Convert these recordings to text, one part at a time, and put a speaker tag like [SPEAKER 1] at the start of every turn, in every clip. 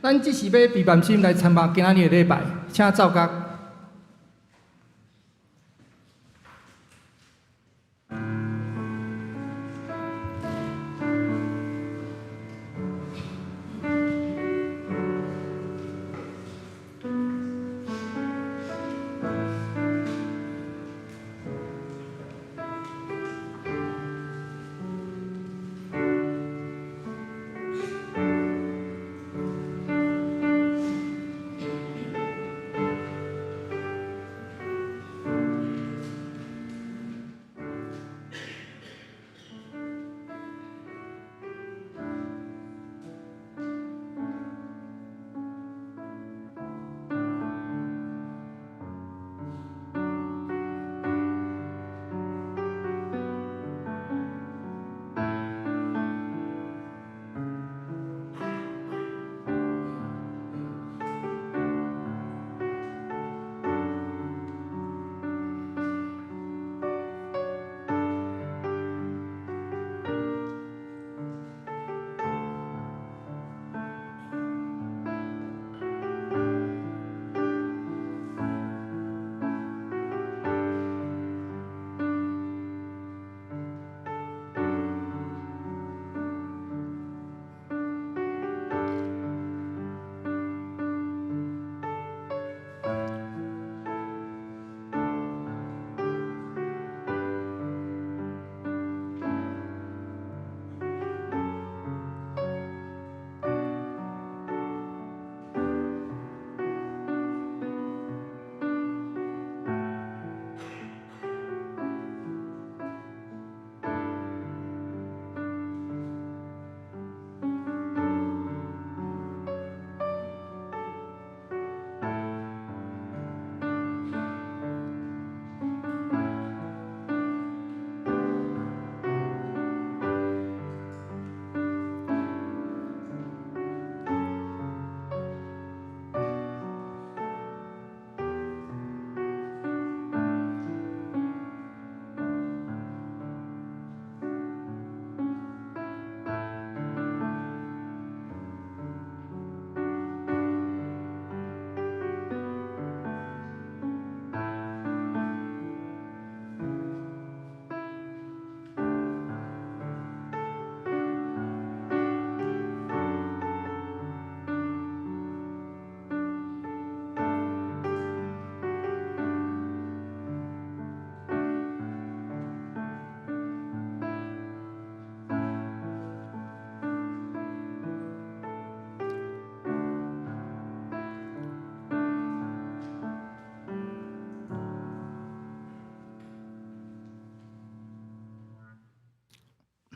[SPEAKER 1] 咱這是欲避難心來參加今仔日的禮拜，請奏樂。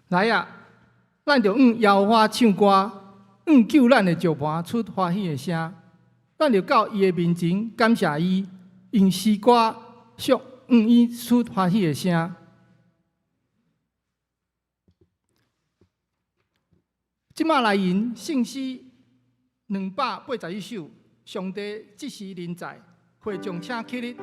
[SPEAKER 1] 來啊！咱著向耶和華唱歌，向救咱的石磐出歡喜的聲。咱著到伊的面前感謝伊，用詩歌頌向伊出歡喜的聲。這馬來吟聖詩281首，上帝這時臨在，會眾請起立。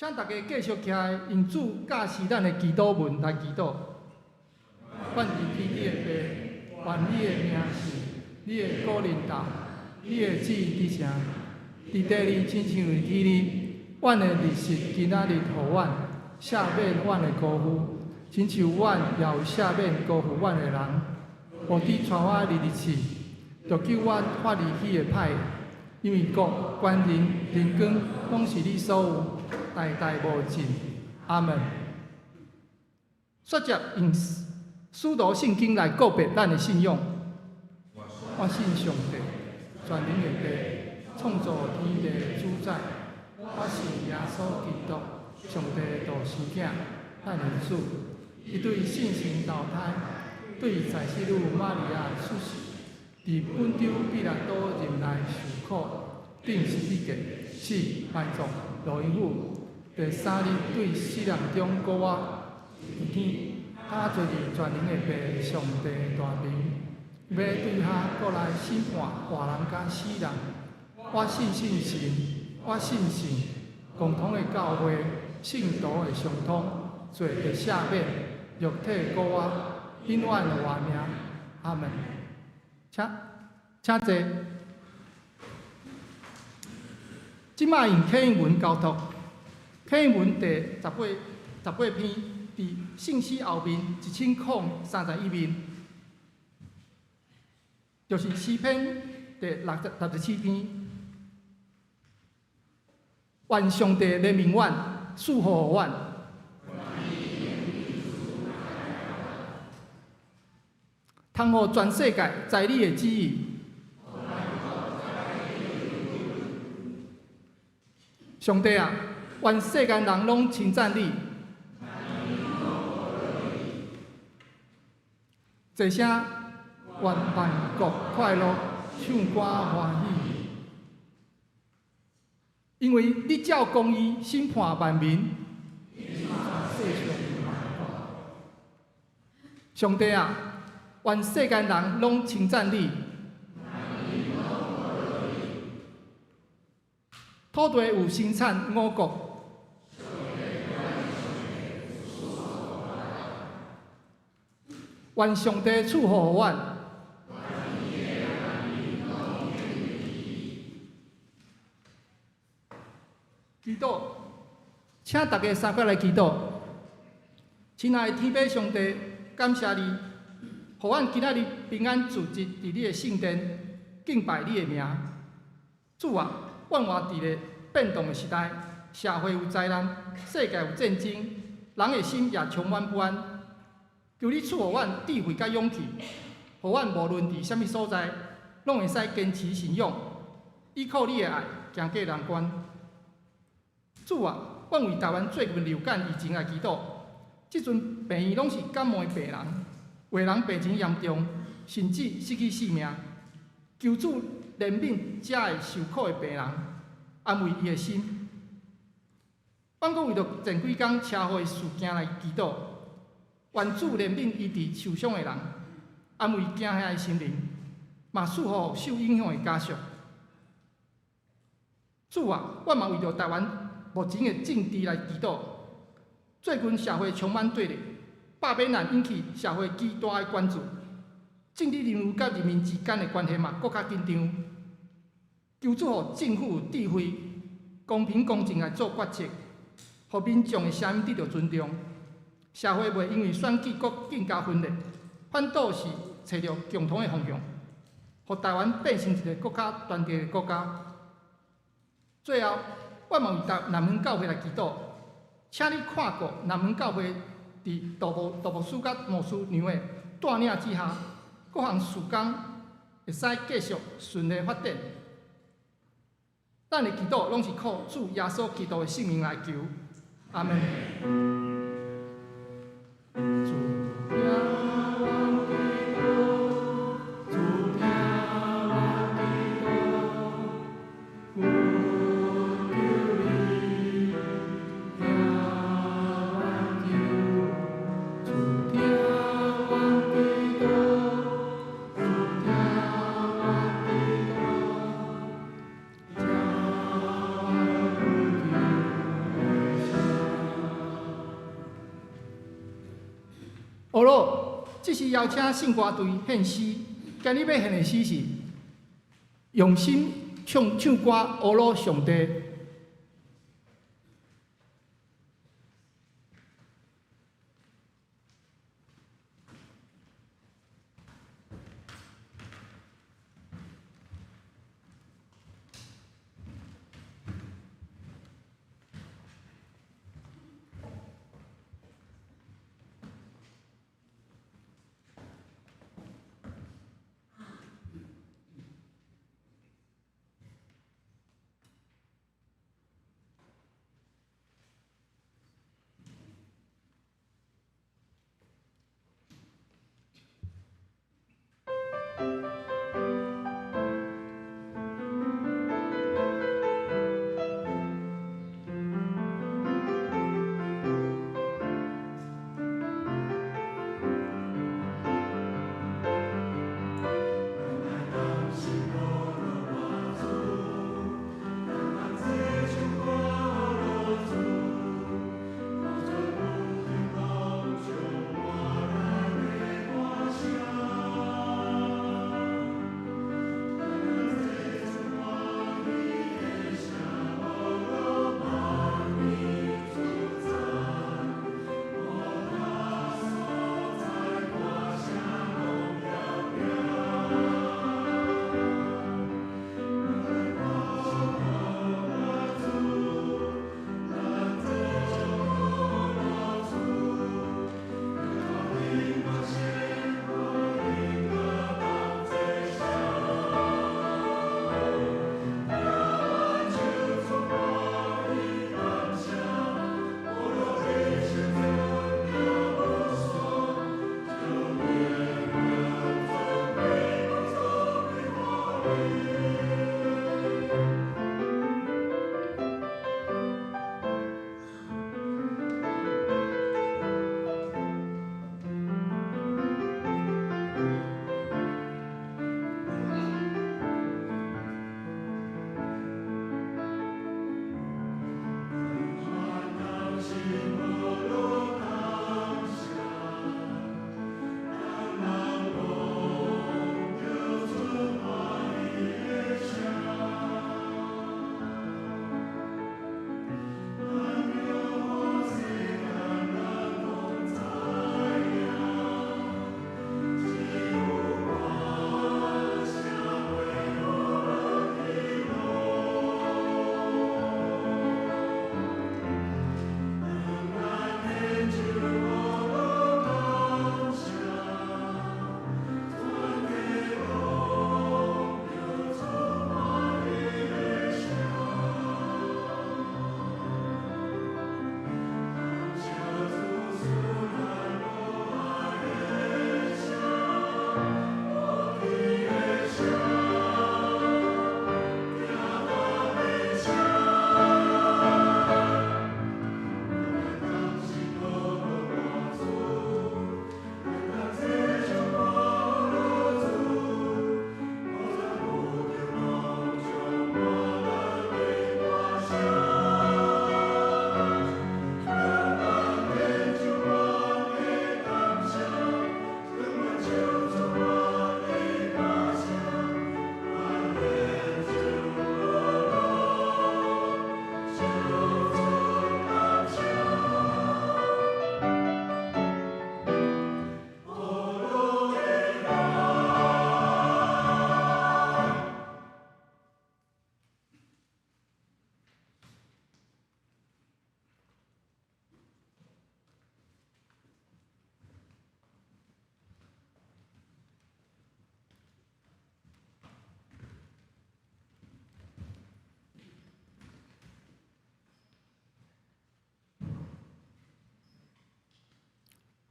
[SPEAKER 1] 請大家繼續徛來，用主教示咱的祈禱文來祈禱。阮佇天頂的父，願你的名聖，你的國臨到，你的旨意佇成，佇地裡親像佇天裡。阮的日食今仔日予阮，赦免阮的辜負，親像阮也有赦免辜負阮的人。無得帶阮入去試，著救阮脫離彼个歹的。因為國、權能、榮光，攏是你所有，代代無盡。阿門。煞接用使徒信經來告白咱的信仰。我信上帝，全能的父，創造天地的主宰。我信耶穌基督，上帝的獨生囝，咱的主。伊對聖神投胎，對在聖女瑪利亞出世，佇本丟彼拉多任內受苦，釘十字架，死，埋葬，落陰府，第三日對死人中復活，升天，他坐佇全能的父上帝大爿，欲對遐閣來審判活人佮死人。我信聖神，我信聖共同的教會，聖徒的相通，罪的赦免，肉體復活，永遠的活命。阿門。請請坐。這擺用啟應文交託，啟應文第十八篇，佇聖詩後面1031面，就是詩篇第67篇。願上帝憐憫阮，賜福予阮。通予全世界知你的旨意。上帝啊，願世間人攏稱讚你。齊聲，願萬國快樂，唱歌歡喜。因為你照公義審判萬民。上帝啊，願世間人攏稱讚你。土地有生產五穀。願上帝賜福予阮。祈禱，請大家三擺來祈禱。親愛的天父上帝，感謝你，予阮今仔日平安聚集佇你的聖殿，敬拜你的名。主啊，阮活佇咧變動的時代，社會有災難，世界有戰爭，人的心也充滿不安。求你賜予阮智慧佮勇氣，予阮無論佇啥物所在，攏會使堅持信仰，依靠你的愛，行過難關。主啊，阮為台灣最近流感疫情來祈禱。這陣病院攏是感冒的病人，有的人病情嚴重，甚至失去性命。求主憐憫遮的受苦的病人，安慰伊的心。阮閣為著前幾工車禍的事件來祈禱，願主憐憫醫治受傷的人，安慰驚嚇的心靈，嘛賜福受影響的家屬。主啊，阮嘛為著台灣目前的政治來祈禱。最近社會充滿對立，罷免案引起社會極大的關注，政治人物佮人民之間的關係嘛，閣較緊張。求主予政府有智慧、公平公正來做決策，予民眾的聲音得著尊重，社會袂因為選舉閣更加分裂，反倒是揣著共同的方向，予台灣變成一个閣較團結的國家。最後，我嘛為台南門教會來祈禱，請你看顧南門教會佇杜牧師佮牧師娘的帶領之下，各項事工會使繼續順利發展。咱的祈禱攏是靠主耶穌基督的聖名來求，阿門。主聽阮祈禱，主聽阮祈禱，求求你聽阮求，主聽阮祈禱，主聽阮祈禱，聽阮求的聲。這時邀請聖歌隊獻詩，今日欲獻的詩是用心唱唱歌，呵咾上帝。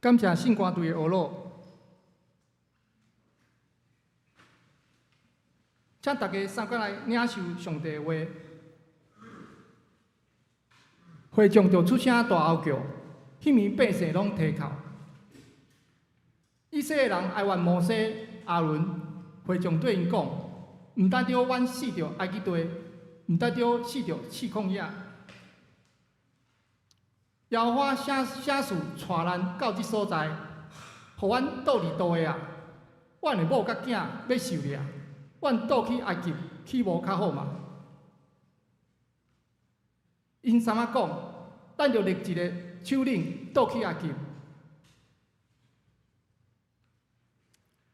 [SPEAKER 1] 感謝聖歌隊的呵咾，請大家三個來領受上帝的話。會眾就出聲大吼叫，彼暝百姓攏啼哭。以色列人哀怨摩西、亞倫，會眾對𪜶講：毋值著阮死佇埃及地，毋值著死佇死曠野。耶和華啥事帶咱到這所在，予予阮倒佇倒的啊？阮的某佮囝欲受掠，阮倒去埃及豈無較好嗎？𪜶三仔講，咱著立一个首領倒去埃及。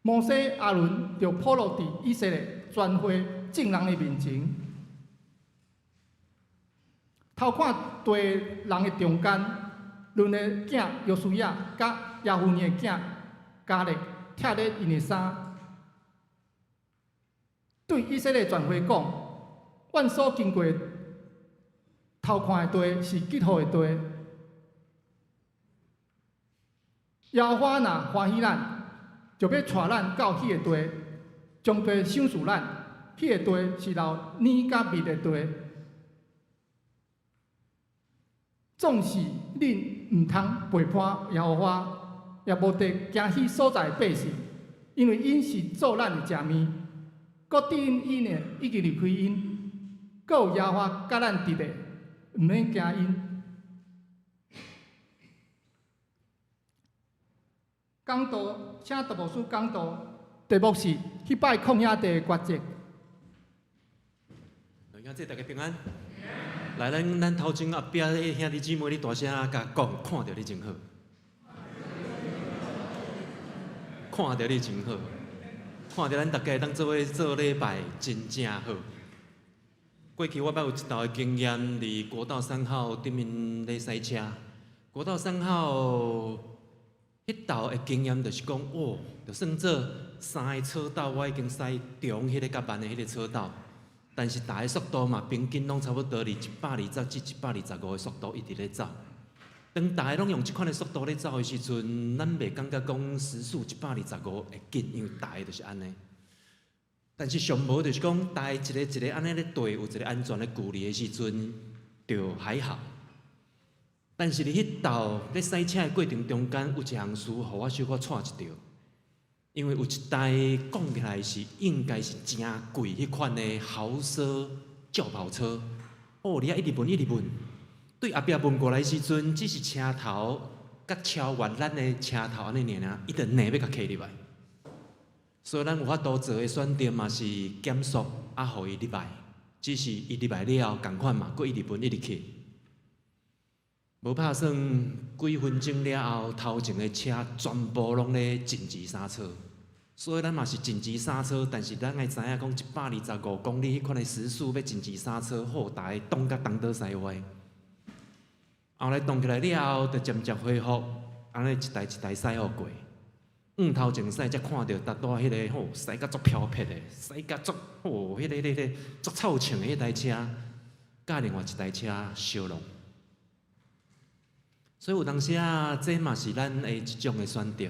[SPEAKER 1] 摩西、亞倫就暴露佇以色列全會眾人的面前，偷看地人的中間，嫩的囝約書亞佮耶孚尼的囝迦勒拆咧𪜶的衫，對以色列全會講：阮所經過偷看的地是吉福的地。耶和華若歡喜咱，就欲帶咱到彼个地，將地賞賜咱。彼个地是流奶佮蜜的地。縱使恁毋通背叛耶和華，也無得驚彼所在的百姓，因為𪜶是做咱的食物。閣對𪜶的已經離開𪜶，閣有耶和華佮咱佇咧，毋免驚𪜶。講道，請杜牧師講道，題目是去拜曠野地的抉擇。
[SPEAKER 2] 兄弟大家平安。來，咱咱頭前後壁的兄弟姊妹，你大聲共講，看著你真好，看著你真好，看著咱逐家會當做伙做禮拜，真正好。過去我捌有一道的經驗，佇國道三號頂面咧駛車，國道三號彼道的經驗就是講，哦，就算做三个車道，我已經駛中彼个較慢的彼个車道。但是，逐个速度嘛，平均攏差不多佇120至125的速度一直咧走。當逐个攏用這款的速度咧走的時陣，咱袂感覺講時速一百二十五會緊，因為逐个就是按呢。但是上無就是講，逐个一个一个按呢咧對，有一个安全的距離的時陣，就還好。但是佇彼道咧駛車的過程中間，有一項事，予我小可掣一著。因為有一台講起來是應該是誠貴彼款的豪奢轎跑車，哦，你遐一直聞一直聞，對後壁聞過來時陣，只是車頭佮超越咱的車頭按呢爾爾，伊就硬欲共騎入來。所以咱有法度做的選擇嘛是減速啊，予伊入來，只是伊入來了後，仝款嘛，閣一直聞一直去。無拍算幾分鐘了後，頭前的車全部攏咧緊急剎車，所以咱嘛是緊急剎車，但是咱愛知影講125公里彼款的時速欲緊急剎車，好，逐个擋甲東倒西歪。後來擋起來了後，就漸漸恢復，按呢一台一台駛予過。向頭前駛才看著，拄仔彼个吼駛甲足飄撇的，駛甲足吼彼个彼个足臭銃的彼台車，佮另外一台車相挵。所以有當時啊，這嘛是咱的一種的選擇。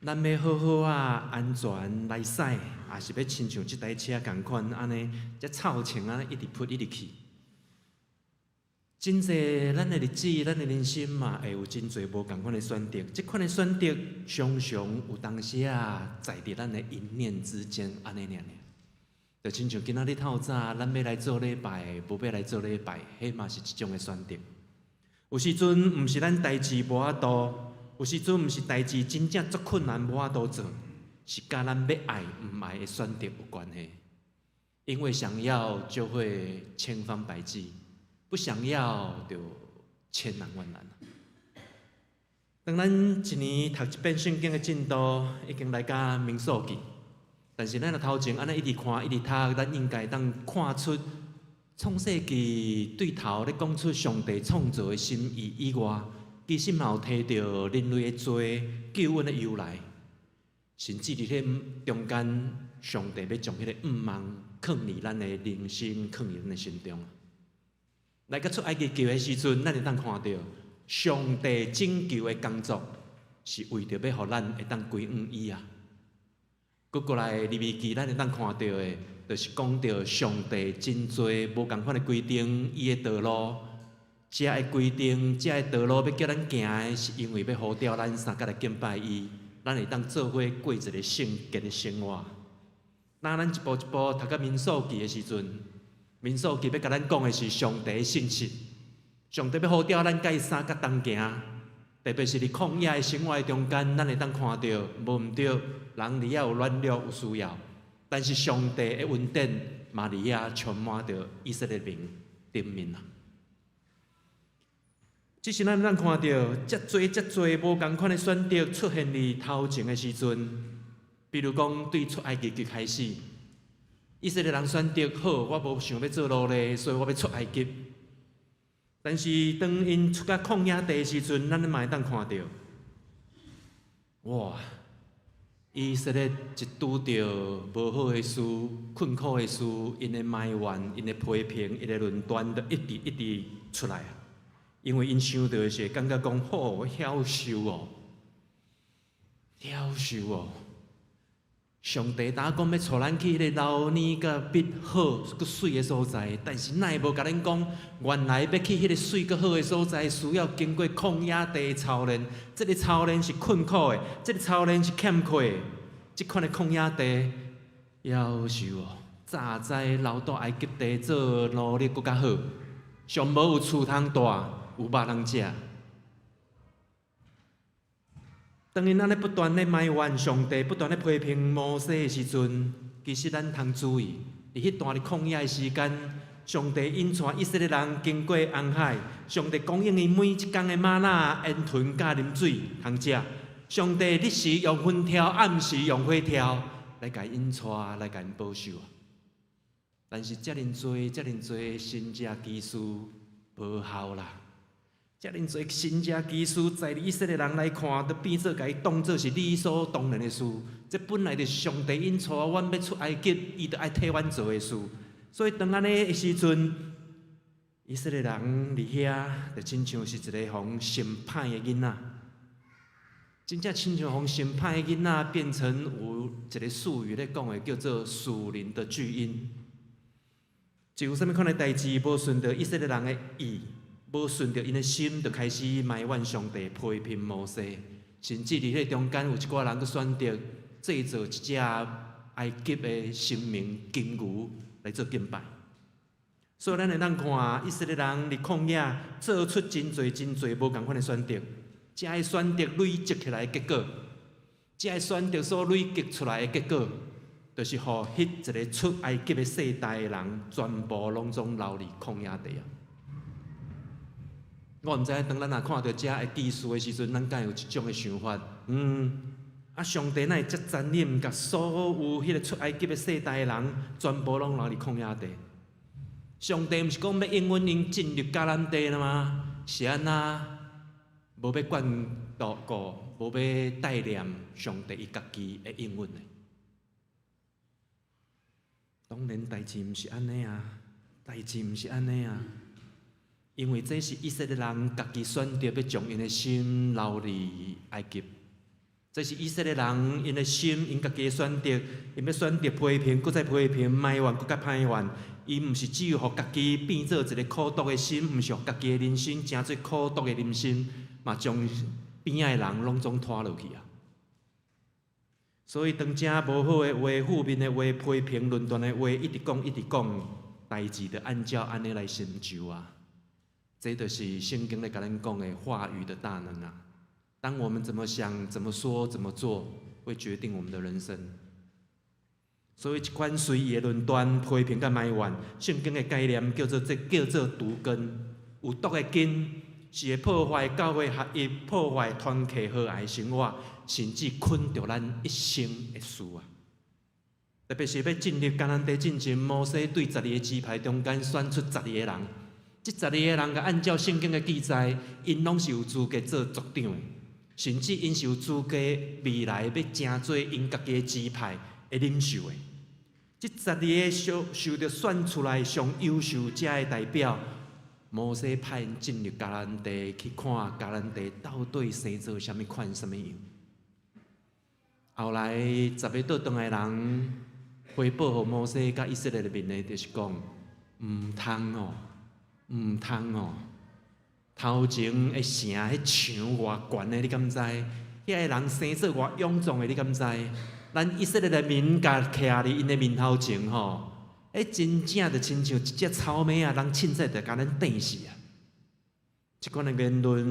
[SPEAKER 2] 咱欲好好仔安全來駛，抑是欲親像這台車仝款按呢，遮臭銃按呢一直噗一直去。真濟咱的日子，咱的人生嘛，會有真濟無仝款的選擇。這款的選擇常常有當時啊，在佇咱的一念之間，按呢爾爾。就親像今仔日透早，咱欲來做禮拜，無欲來做禮拜，彼嘛是一種的選擇。有時陣毋是咱代誌無法度，有時陣毋是代誌真正足困難無法度做，是佮咱欲愛毋愛的選擇有關係。因為想要就會千方百計，不想要就千難萬難。當咱一年讀一遍聖經的進度已經來到民數記，但是咱若頭前按呢一直看一直讀，咱應該當看出創世記對頭咧講出上帝創造的心意以外，其實嘛有提著人類的罪、救恩的由來，甚至佇彼中間，上帝欲將彼个毋望囥佇咱的人生，囥佇咱的心中。來到出埃及記的時陣，咱會當看著上帝拯救的工作，是為著欲予咱會當歸向伊啊。閣過來利未記，咱會當看著的，就是講著上帝真濟無仝款的規定，伊的道路，遮的規定，遮的道路欲叫咱行的，是因為欲呼召咱三角來敬拜伊，咱會當做伙過一个聖潔的生活。當咱一步一步讀到民數記的時陣，民數記欲共咱講的是上帝的信實，上帝欲呼召咱佮伊相佮同行，特別是佇曠野的生活的中間，咱會當看著無毋對，人佇遐有軟弱有需要，但是上帝的恩典嘛佇遐充滿著以色列民頂面啊。只是咱當看著遮濟遮濟無仝款的選擇出現佇頭前的時陣，比如講對出埃及記開始，以色列人選擇好，我無想欲做奴隸，所以我欲出埃及。但是當𪜶出到曠野地的時陣，咱嘛會當看著，哇！以色列一拄著無好的事、困苦的事，𪜶的埋怨、𪜶的批評、𪜶的論斷，就一直一直出來啊！因為𪜶想著的是感覺講，好曉受哦，曉受哦！上帝當講欲帶咱去彼个流奶佮蜜好閣媠的所在，但是哪會無共咱講，原來欲去彼个媠閣好的所在，需要經過曠野地的操練。這个操練是困苦的，這个操練是欠缺的。這款的曠野地，夭壽哦！早知留佇埃及地做奴隸閣較好，上無有厝通蹛，有肉通食。當𪜶按呢不斷咧埋怨上帝，不斷咧批評摩西的時陣，其實咱通注意，佇彼段佇曠野的時間，上帝引帶以色列人經過紅海，上帝供應𪜶每一工的嗎哪、煙豚佮啉水通食。上帝日時用雲柱，暗時用火柱來共𪜶帶，來共𪜶保守。但是遮爾濟、遮爾濟神蹟奇事無效啦。遮爾濟神蹟奇事，在以色列人來看，都變做共伊當做是理所當然的事。這本來就是上帝𪜶帶阮欲出埃及，伊就愛替阮做的事。所以當按呢的時陣，以色列人佇遐就親像是一个予審判的囡仔，真正親像予審判的囡仔，變成有一个術語咧講的，叫做屬靈的巨嬰。就有啥物款的代誌無順著以色列人的意，無順著𪜶的心，就開始埋怨上帝、批評摩西，甚至佇彼個中間有一寡人閣選擇製造一隻埃及的神明金牛來做敬拜。所以咱會當看以色列人佇曠野做出真濟真濟無仝款的選擇，這个選擇累積起來的結果，這个選擇所累積出來的結果，就是予彼一个出埃及的世代的人，全部攏總留佇曠野地啊！我毋知影當咱若看著這个記事的時陣，咱敢有這種的想法？啊，上帝哪會遮殘忍，共所有彼个出埃及的世代的人，全部攏留佇曠野地？上帝毋是講欲應允𪜶進入迦南地了嗎？是按怎無欲管顧，無欲帶念上帝伊家己的應允的？當然代誌毋是按呢啊，代誌毋是按呢啊，因為這是以色列人家己選擇欲將𪜶的心留佇埃及，這是以色列人𪜶的心，𪜶家己的選擇，𪜶欲選擇批評，閣再批評，埋怨，閣較埋怨。伊毋是只有予家己變做一个苦毒的心，毋是予家己的人生成做苦毒的人生，嘛將邊仔的人攏總拖落去啊。所以當這無好的話、負面的話、批評、論斷的話，一直講、一直講，代誌就按照按呢來成就啊。這就是聖經咧共咱講的話語的大能啊。當我們怎麼想、怎麼說、怎麼做，會決定我們的人生。所以，這款隨意的論斷、批評佮埋怨，聖經的概念叫做這叫做毒根，有毒的根是會破壞教會合一、破壞團契和諧生活，甚至捆著咱一生的事啊！特別是欲進入迦南地進前，摩西對十二个支派中間選出十二个人，這十二個人，共按照聖經的記載，𪜶攏是有資格做族長的，甚至𪜶是有資格未來欲成做𪜶家己的支派的領袖的。這十二个受著選出來上優秀者的代表，摩西派𪜶進入迦南地去看迦南地到底生做啥物款、啥物樣。後來十个倒轉來的人回報予摩西佮以色列民的，就是講毋通哦，毋通哦，頭前的城彼牆偌懸的，你敢知？遐个人生做偌勇壯的，你敢知？咱以色列的民共徛佇𪜶的面頭前吼，欸，真正就親像一隻草蜢仔，人凊彩就共咱硩死啊！這款的言論，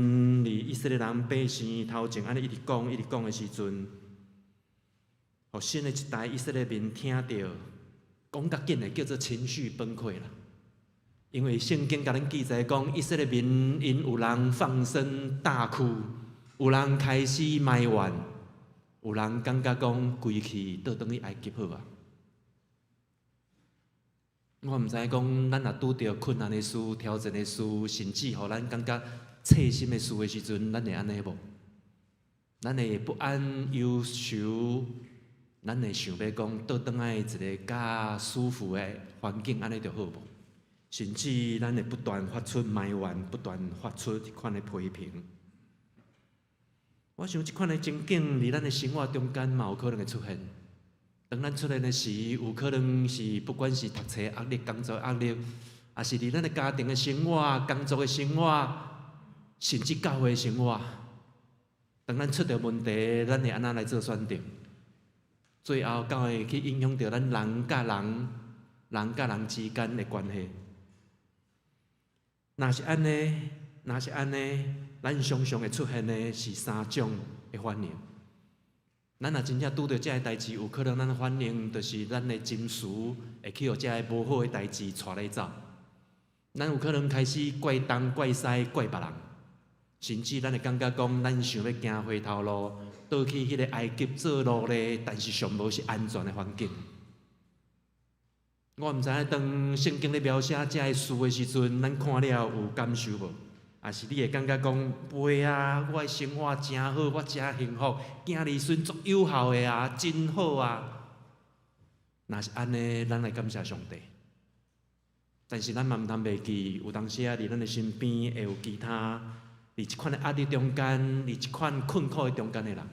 [SPEAKER 2] 佇以色列人百姓頭前按呢一直講、一直講的時陣，予新的一代以色列民聽著，講較緊的叫做情緒崩潰啦。因為聖經共咱記載講，以色列民𪜶有人放聲大哭，有人開始埋怨，有人感覺講規氣倒轉去埃及好啊。我毋知影講，咱若拄著困難的事、挑戰的事，甚至予咱感覺刺心的事的時陣，咱會按呢無？咱會不安、憂愁，咱會想欲講倒轉來一个較舒服的環境，按呢就好無？甚至咱會不斷發出埋怨，不斷發出這款的批評。我想這款的情景，佇咱的生活中間嘛有可能會出現。當咱出現的時，有可能是不管是讀冊壓力、工作壓力，抑是佇咱的家庭的生活、工作的生活，甚至教會的生活。當咱出著問題，咱會按怎來做選擇？最後，敢會去影響著咱人佮人、人佮人之間的關係。若是按呢，若是按呢，咱常常會出現的是三種的反應。咱若真正拄著這个代誌，有可能咱反應就是咱的情緒會去予這个無好的代誌帶咧走。咱有可能開始怪東怪西怪別人，甚至咱會感覺講，咱想欲行回頭路，倒去彼个埃及做奴隸，但是上無是安全的環境。我毋知影當聖經咧描寫這个事的時陣，咱看了有感受無？抑是你會感覺講，袂啊，我的生活誠好，我誠幸福，囝兒孫足有孝的啊，真好啊。若是按呢，咱來感謝上帝。但是咱嘛毋通袂記，有當時啊，佇咱的身邊會有其他佇這款的壓力中間，佇這款困苦的中間的人，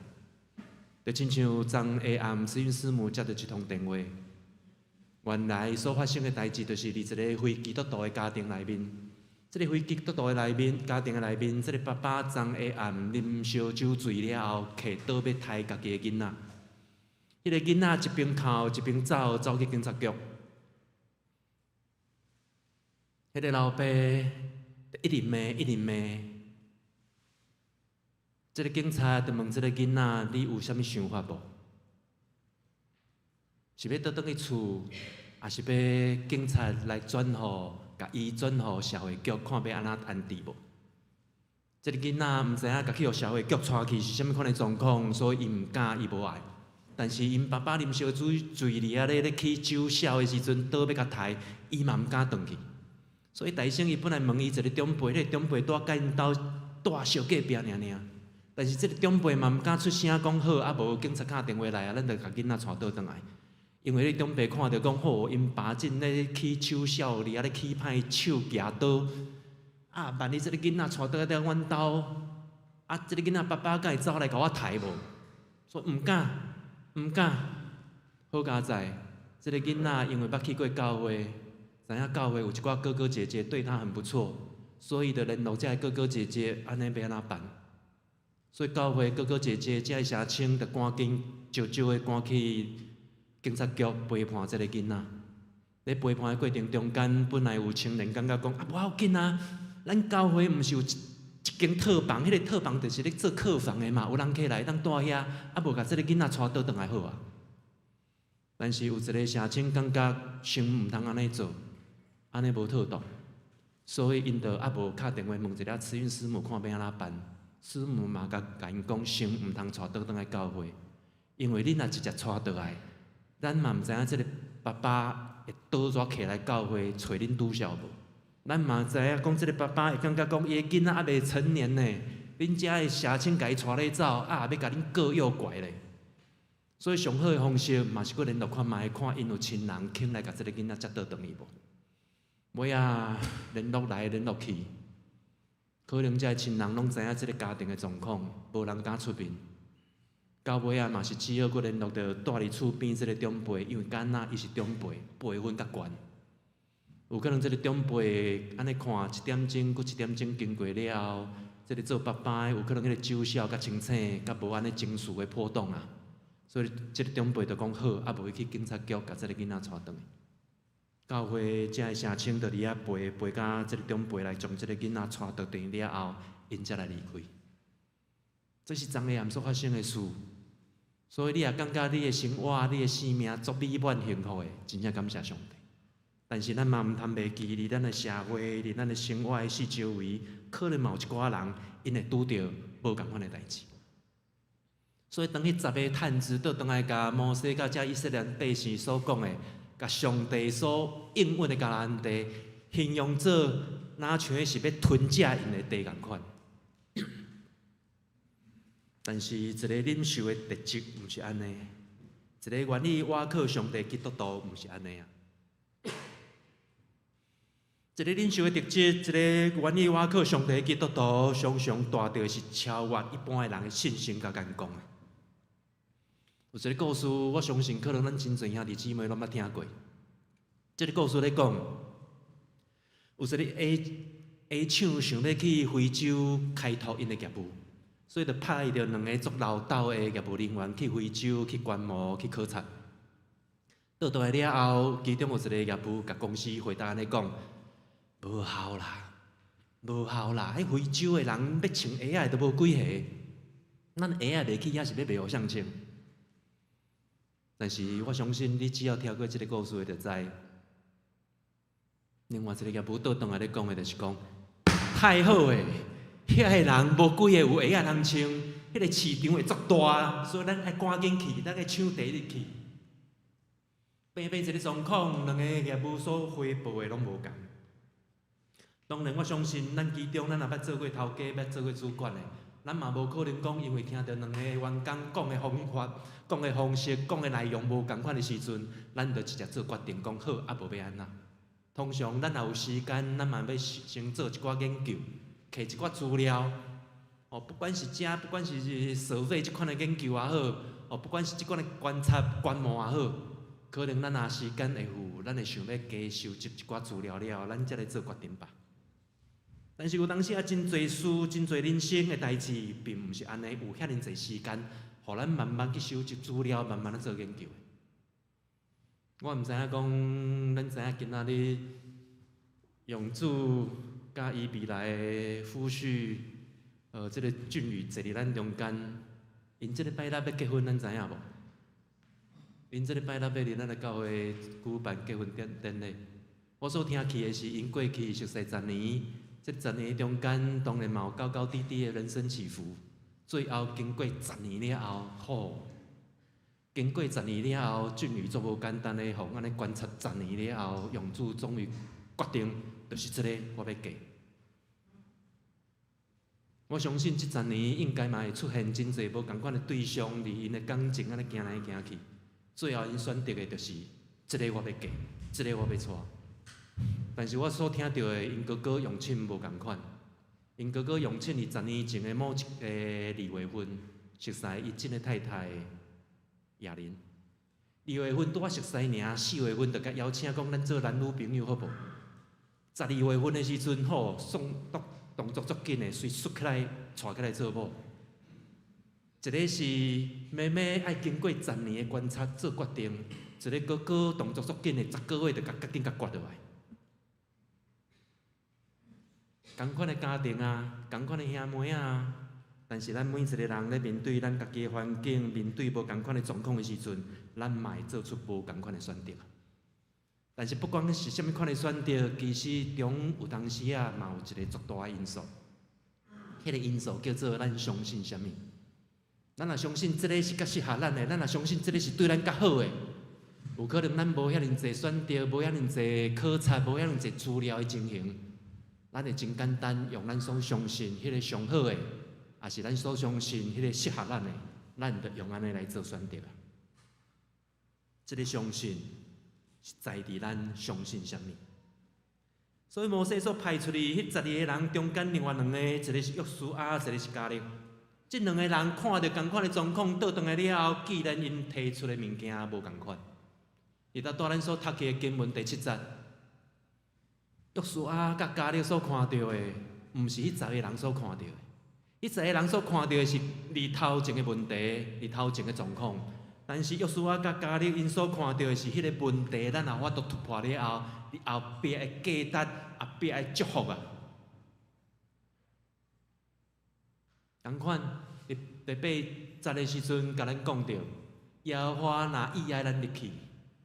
[SPEAKER 2] 就親像昨下暗慈運師母接著一通電話，原來所發生的代誌，就是佇一个非基督徒的家庭內面。這个非基督徒的內面，家庭的內面，這个爸爸昨下暗啉燒酒醉了後，提刀欲刣家己的囡仔。彼个囡仔一邊哭一邊走，走去警察局。彼个老爸一直罵，一直罵。這个警察就問這个囡仔：“你有啥物想法無？是欲倒轉去厝，抑是欲警察來轉予？”共伊轉予社會局，看欲按怎安置無？這个囡仔毋知影共去予社會局帶去是啥物款的狀況，所以伊毋敢，伊無愛。但是𪜶爸爸啉燒酒醉佇遐咧咧起酒痟的時陣，刀欲共刣，伊嘛毋敢轉去。所以大聲伊本來問伊一个長輩，彼个長輩拄仔佮𪜶兜蹛小隔壁爾爾。但是這个長輩嘛毋敢出聲講好，啊無警察敲電話來啊，咱就共囡仔帶倒轉來。因為彼長輩看著講好，𪜶爸正咧起手痟，佇遐咧起歹手舉刀，啊，萬一這个囡仔帶倒來阮兜，啊，這个囡仔爸爸敢會走來共我刣無？所以毋敢，毋敢。好佳哉，這个囡仔因為捌去過教會，知影教會有一寡哥哥姐姐對他很不錯，所以就聯絡這个哥哥姐姐，按呢欲按怎辦？所以教會哥哥姐姐這个社青就趕緊招招的趕去警察局陪伴這个囡仔。咧陪伴的過程中間，本來有青年感覺講啊，無要緊啊，咱教會毋是有一間套房，彼个套房就是咧做客房的嘛，有人客來會當蹛遐，啊無共這个囡仔帶倒轉來好啊。但是有一个社青感覺先毋通按呢做，按呢無妥當，所以𪜶就猶無敲電話問一下慈運師母，看欲按怎辦。師母嘛共𪜶講，先毋通帶倒轉來教會，因為恁若直接帶倒來，咱嘛毋知影這个爸爸會倒轉提來教會揣恁拄數無？咱嘛知影講，這个爸爸會感覺講，伊的囡仔猶未成年呢，恁遮的社青共伊帶咧走，啊，欲共恁告誘拐咧。所以上好的方式嘛是閣聯絡看覓，看𪜶有親人肯來共這个囡仔接倒轉去無？尾仔聯絡來聯絡去，可能這个親人攏知影這个家庭的狀況，無人敢出面。到尾仔嘛是只好閣聯絡著蹛佇厝邊這个長輩，因為敢若伊是長輩，輩分較懸。有可能這个長輩按呢看一點鐘，閣一點鐘經過了後，這个做爸爸的有可能彼个酒痟較清醒，較無按呢情緒的波動啊。所以這个長輩就講好，啊無伊去警察局共這个囡仔帶轉來。教會遮的城青就佇遐陪陪甲這個長輩來將這個囡仔帶倒轉了後，𪜶才來離開。這是昨下暗所發生的事，所以你若感覺你的生活、你的生命足美滿幸福的，真正感謝上帝。但是咱嘛毋通袂記，佇咱的社會、佇咱的生活的四周圍，可能嘛有一寡人，𪜶會拄著無仝款的代誌。所以當彼十个探子倒轉來共摩西佮遮以色列百姓所講的，共上帝所應允的迦南地，形容做若像是欲吞食𪜶的地仝款。但是一个領袖的特質毋是按呢，一个願意倚靠上帝基督徒毋是按呢啊。一个領袖的特質，一个願意倚靠上帝的基督徒，常常帶著的是超越一般的人的信心佮眼光啊。有一個故事，我相信可能咱真濟兄弟姊妹攏捌聽過。這个故事咧講，有一個 A 廠想欲去非洲開拓𪜶的業務，所以就派著兩个足老道的業務人員去非洲去觀摩去考察。倒轉來了後，其中有一個業務共公司回答按呢講：無效啦，無效啦！彼非洲的人欲穿鞋仔的都無幾个，咱鞋仔賣去遐是欲賣予誰穿？但是我相信你只要聽過這个故事，就知。另外一個業務倒轉來咧講的，就是講太好的，遐个人無幾個有鞋仔通穿，彼个市場會足大，所以咱愛趕緊去，咱愛搶第一去。平平一个狀況，兩个業務所回報的攏無仝。當然，我相信咱其中，咱若捌做過頭家，捌做過主管的，咱嘛無可能講，因為聽著兩个員工講的方法、講的方式、講的內容無仝款的時陣，咱就直接做決定，講好啊無欲按怎。通常咱若有時間，咱嘛欲先做一寡研究，摕一寡資料。哦，不管是遮，不管是社會這款的研究也好，哦，不管是這款的觀察觀摩也好，可能咱若時間會赴，咱會想欲加收集一寡資料了後，咱才來做決定吧。但是有當時啊，真濟事、真濟人生的代誌，並毋是按呢有遐爾濟時間，予咱慢慢去收集資料，慢慢來做研究。我毋知影講，咱知影今仔日永柱佮伊未來的夫婿，這个俊宇坐佇咱中間，𪜶這个拜六欲結婚，咱知影無？𪜶這个拜六欲佇咱的教會舉辦結婚典禮。我所聽去的是，𪜶過去熟似十年，這十年中間當然嘛有高高低低的人生起伏，最後經過十年了後，吼，經過十年了後，俊宇足無簡單的，予按呢觀察十年了後，永柱終於決定，就是這个我欲嫁。我相信這十年應該嘛會出現真濟無仝款的對象，佇𪜶的感情按呢行來行去，最後𪜶選擇的就是這个我欲嫁，這个我欲娶。但是我所聽著的，𪜶哥哥永慶無仝款。𪜶哥哥永慶佇十年前的某一个二月份，熟似伊這个太太亞玲。二月份拄仔熟似爾，4月份就共邀請講咱做男女朋友好無？12月份的時陣吼，送動動作足緊的，隨束起來娶起來做某。一个是妹妹愛經過十年的觀察做決定，一个哥哥動作足緊的，10個月就共趕緊共決落來。仝款的家庭啊，仝款的兄妹啊，但是咱每一个人咧面對咱家己的環境，面對無仝款的狀況的時陣，咱嘛會做出無仝款的選擇。但是不管是啥物款的選擇，其實中有當時啊，嘛有一個足大的因素。彼个因素叫做咱相信啥物。咱若相信這个是較適合咱的，咱若相信這个是對咱較好的，有可能咱無遐爾濟選擇，無遐爾濟考察，無遐爾濟資料的情形。咱會真簡單用咱所相信彼个上好的，抑是咱所相信彼个適合咱的，咱就用按呢來做選擇啊。這个相信是在佇咱相信啥物。所以摩西所派出去彼十二個人中間，另外兩个，一个是約書亞，一个是迦勒。這兩個人看著仝款的狀況，倒轉來了後，既然𪜶提出的物件無仝款，伊拄仔咱所讀去的經文第七節。約書亞佮迦勒所看著的，毋是彼十個人所看著的。彼十個人所看著的是佇頭前的問題，佇頭前的狀況。但是約書亞佮迦勒𪜶所看著的是彼个問題，咱若有法度突破了後，佇後壁的價值、後壁的祝福啊。仝款，佇第八節的時陣，共咱講著，耶和華若意愛咱入去，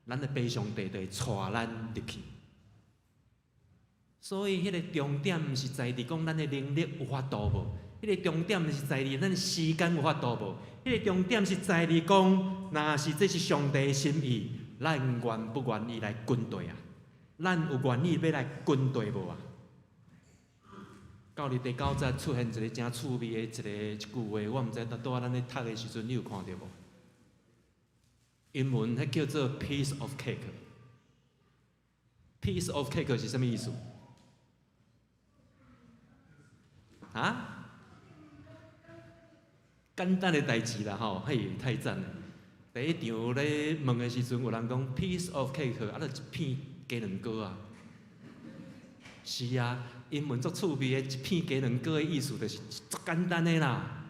[SPEAKER 2] 咱的父上帝就會帶咱入去。所以，彼个重點毋是在佇講咱的能力有法度無，彼个重點是在佇咱時間有法度無，彼个重點是在佇講，若是這是上帝的心意，咱願不願意來跟綴啊？咱有願意欲來跟綴無啊？到佇第九節出現一个誠趣味的一句話，我毋知拄拄仔咱咧讀的時陣，你有看著無？英文彼叫做 piece of cake。piece of cake 是啥物意思？啊？簡單的代誌啦吼，嘿，太讚了！第一場咧問的時陣，有人講 piece of cake，啊，就一片雞卵糕啊。是啊，英文足趣味的，一片雞卵糕的意思就是足簡單的啦。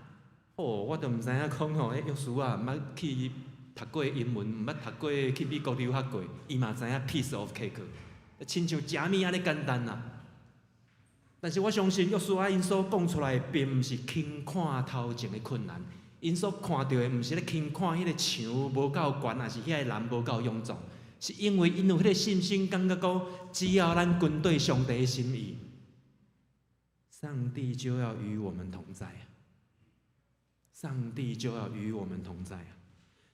[SPEAKER 2] 哦，我都毋知影講吼，彼約書亞毋捌去讀過英文，毋捌讀過去美國留學過，伊嘛知影 piece of cake，親像食物按呢簡單啦。但是我相信約書亞𪜶所講出來的，並毋是輕看頭前的困難，𪜶所看著的毋是咧輕看彼个牆無夠懸，抑是遐个人無夠勇壯，是因為𪜶有彼个信心，感覺講只要咱跟綴上帝的心意，上帝就要與我們同在啊！上帝就要與我們同在啊！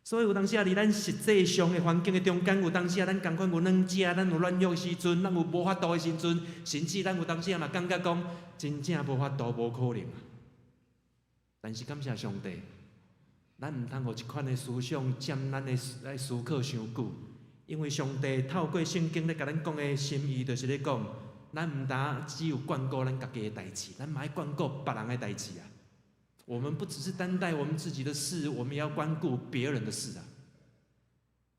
[SPEAKER 2] 所以有當時啊，佇咱實際上的環境的中間，有當時啊，咱仝款有軟食，咱有軟弱的時陣，咱有無法度的時陣，甚至咱有當時啊嘛感覺講真正無法度，無可能啊。但是感謝上帝，咱毋通予這款的思想佔咱的來思考傷久，因為上帝透過聖經咧共咱講的心意，就是咧講，咱毋單只有關顧咱家己的代誌，咱嘛愛關顧別人的代誌啊。我們不只是擔待我們自己的事，我們也要關顧別人的事啊。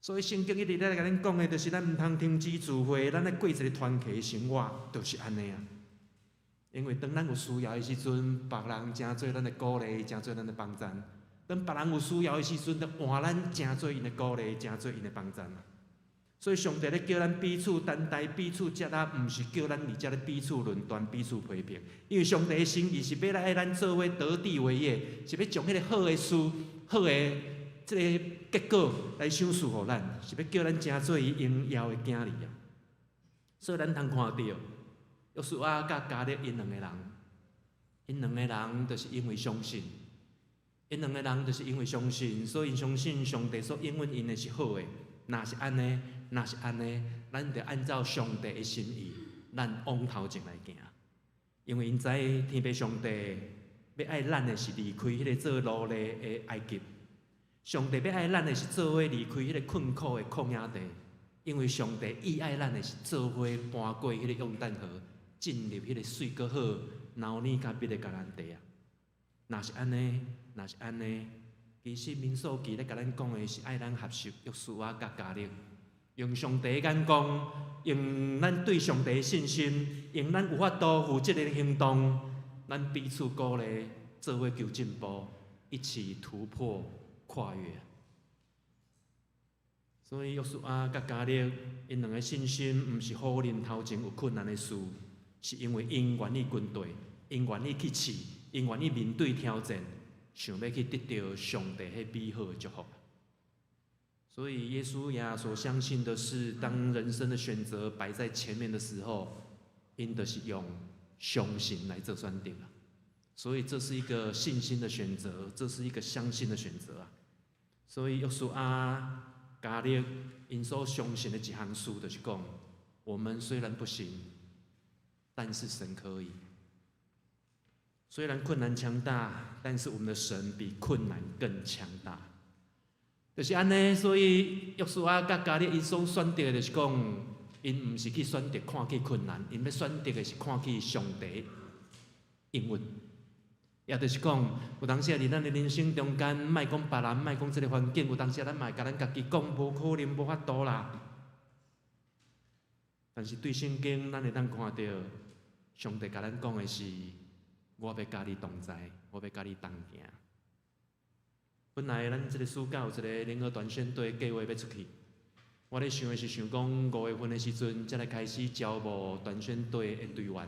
[SPEAKER 2] 所以聖經一直咧共咱講的，就是咱毋通停止聚會，咱愛過一个團契的生活，就是按呢啊。因為當咱有需要的時陣，別人成做咱的鼓勵，成做咱的幫贊；當別人有需要的時陣，就換咱成做𪜶的鼓勵，成做𪜶的幫贊啊。所以上帝咧叫咱彼此擔待、彼此接納，毋是叫咱佇遮咧彼此論斷、彼此批評。因為上帝的心意是欲來愛咱做伙得地為業，是欲將彼个好的事、好的這个結果來賞賜予咱，是欲叫咱成做伊榮耀的囝兒啊。所以咱通看著約書亞佮迦勒𪜶兩个人，𪜶兩個人就是因為相信，𪜶兩個人就是因為相信，所以相信上帝所應允𪜶的是好的。若是按呢，若是按呢，咱就按照上帝的心意，咱往頭前來行。因為𪜶知天父上帝欲愛咱的是離開彼个做奴隸的埃及，上帝欲愛咱的是做伙離開彼个困苦的曠野地。因為上帝意愛咱的是做伙搬過彼個約旦河，進入彼个媠閣好、流奶佮蜜的迦南地啊！若是按呢，若是按呢，其實民數記咧共咱講的是愛咱學習約書亞佮迦勒，用上帝的眼光，用咱對上帝的信心，用咱有法度負責的行動，咱彼此鼓勵，做伙求進步，一起突破跨越。所以約書亞佮迦勒，𪜶兩个信心，毋是否認頭前有困難的事，是因為𪜶願意跟綴，𪜶願意去試，𪜶願意面對挑戰，想欲去得著上帝彼美好的祝福。所以約書亞所相信的是，當人生的選擇擺在前面的時候，𪜶就是用相信來做選擇。所以這是一個信心的選擇，這是一個相信的選擇啊。所以約書亞、迦勒𪜶所相信的一項事，就是講，我們雖然不行，但是神可以。雖然困難強大，但是我們的神比困難更強大。就是按呢，所以約書亞佮迦勒𪜶所選擇的就是講，𪜶毋是去選擇看見困難，𪜶欲選擇的是看見上帝應允。也就是講，有當時佇咱的人生中間，莫講別人，莫講這个環境，有當時咱嘛會共咱家己講，無可能，無法度啦。但是對聖經，咱會當看著，上帝共咱講的是，我欲佮你同在，我欲佮你同行。本來咱這个暑假有一个聯合短宣隊計劃欲出去，我咧想的是想講5月份的時陣，才來開始招募短宣隊的隊員，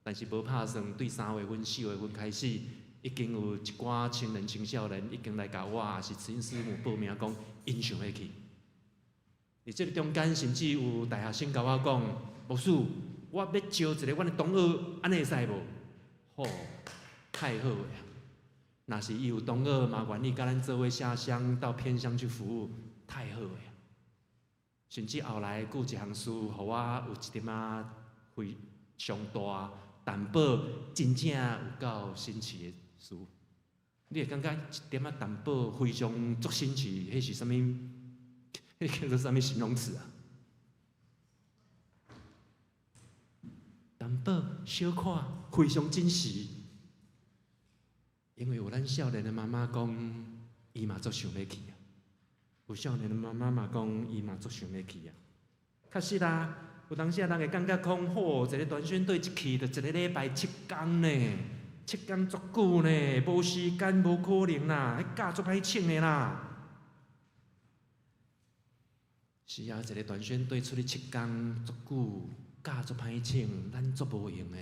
[SPEAKER 2] 但是無拍算，對3月份、4月份開始，已經有一寡青年青少年已經來共我，抑是慈師母報名講，𪜶想欲去。佇這个中間，甚至有大學生共我講，牧師，我欲招一个阮的同學，按呢會使無？吼，太好啊！若是伊有同學嘛願意佮咱做伙下鄉到偏鄉去服務，太好啊！甚至後來閣有一項事，予我有一點仔非常大擔保，真正有夠神奇的事。你會感覺一點仔擔保非常足神奇，彼是啥物？彼叫做啥物形容詞啊？淡薄小可非常真實，因為有咱少年的媽媽講，伊嘛足想欲去啊。有少年的媽媽嘛講，伊嘛足想欲去啊。確實啊，有當時啊，人會感覺講，吼，一个短宣隊一去就一个禮拜七工呢，七工足久呢，無時間無可能啦，彼假足歹請的啦。是啊，一个短宣隊出去七工足久，假足歹請，咱足無閒的。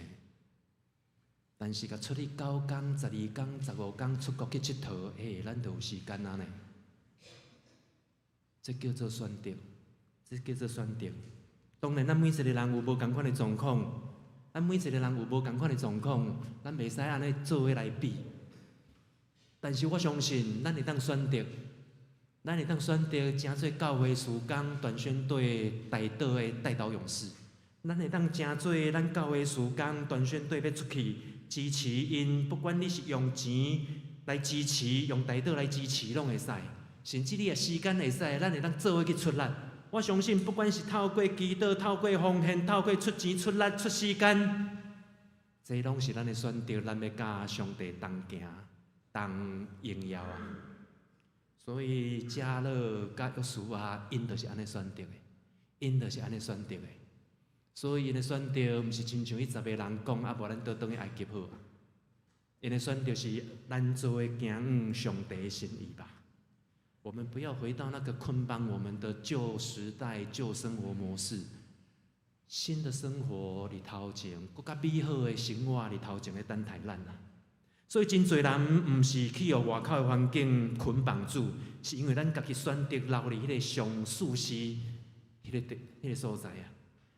[SPEAKER 2] 但是共出去9工、12工、15工出國去𨑨迌，欸，咱就有時間啊呢。這叫做選擇，這叫做選擇。當然，咱每一个人有無仝款的狀況，咱每一个人有無仝款的狀況，咱袂使按呢做伙來比。但是我相信，咱會當選擇，咱會當選擇成做教會事工短宣隊代禱的代禱勇士。咱會當成做咱教會事工短宣隊欲出去支持𪜶，不管你是用錢來支持，用代禱來支持，攏會使。甚至你若時間會使，咱會當做伙去出力。我相信，不管是透過祈禱、透過奉獻、透過出錢、出力、出時間，這攏是咱的選擇，咱欲佮上帝同行、同榮耀啊！所以迦勒佮約書亞，𪜶就是按呢選擇的，𪜶就是按呢選擇的。所以𪜶的選擇，毋是親像彼10个人講，啊無咱倒轉去埃及好啊。𪜶的選擇是咱做伙行向上帝的心意吧。我們不要回到那個捆綁我們的舊時代、舊生活模式。新的生活佇頭前，閣較美好的生活佇頭前咧等待咱啊！所以真濟人毋是去予外口的環境捆綁住，是因為咱家己選擇留佇彼个上舒適、彼个所在啊！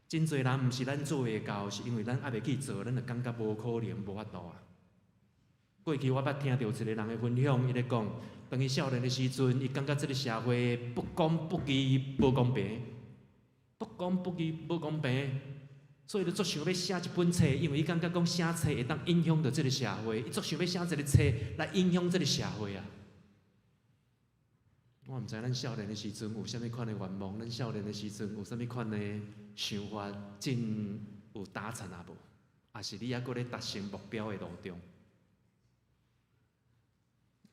[SPEAKER 2] 真濟人毋是咱做袂到，是因為咱猶未去做，咱就感覺無可能、無法度啊！過去我捌聽著一个人的分享，伊咧講，當伊少年的時陣，伊感覺這个社會不公不義、無公平，不公不義、無公平，所以伊就足想欲寫一本冊，因為伊感覺講寫冊會當影響著這个社會，伊足想欲寫一个冊來影響這个社會啊！我毋知咱少年的時陣有啥物款的願望，咱少年的時陣有啥物款的想法，真有達成啊無？抑是你猶閣咧達成目標的路中？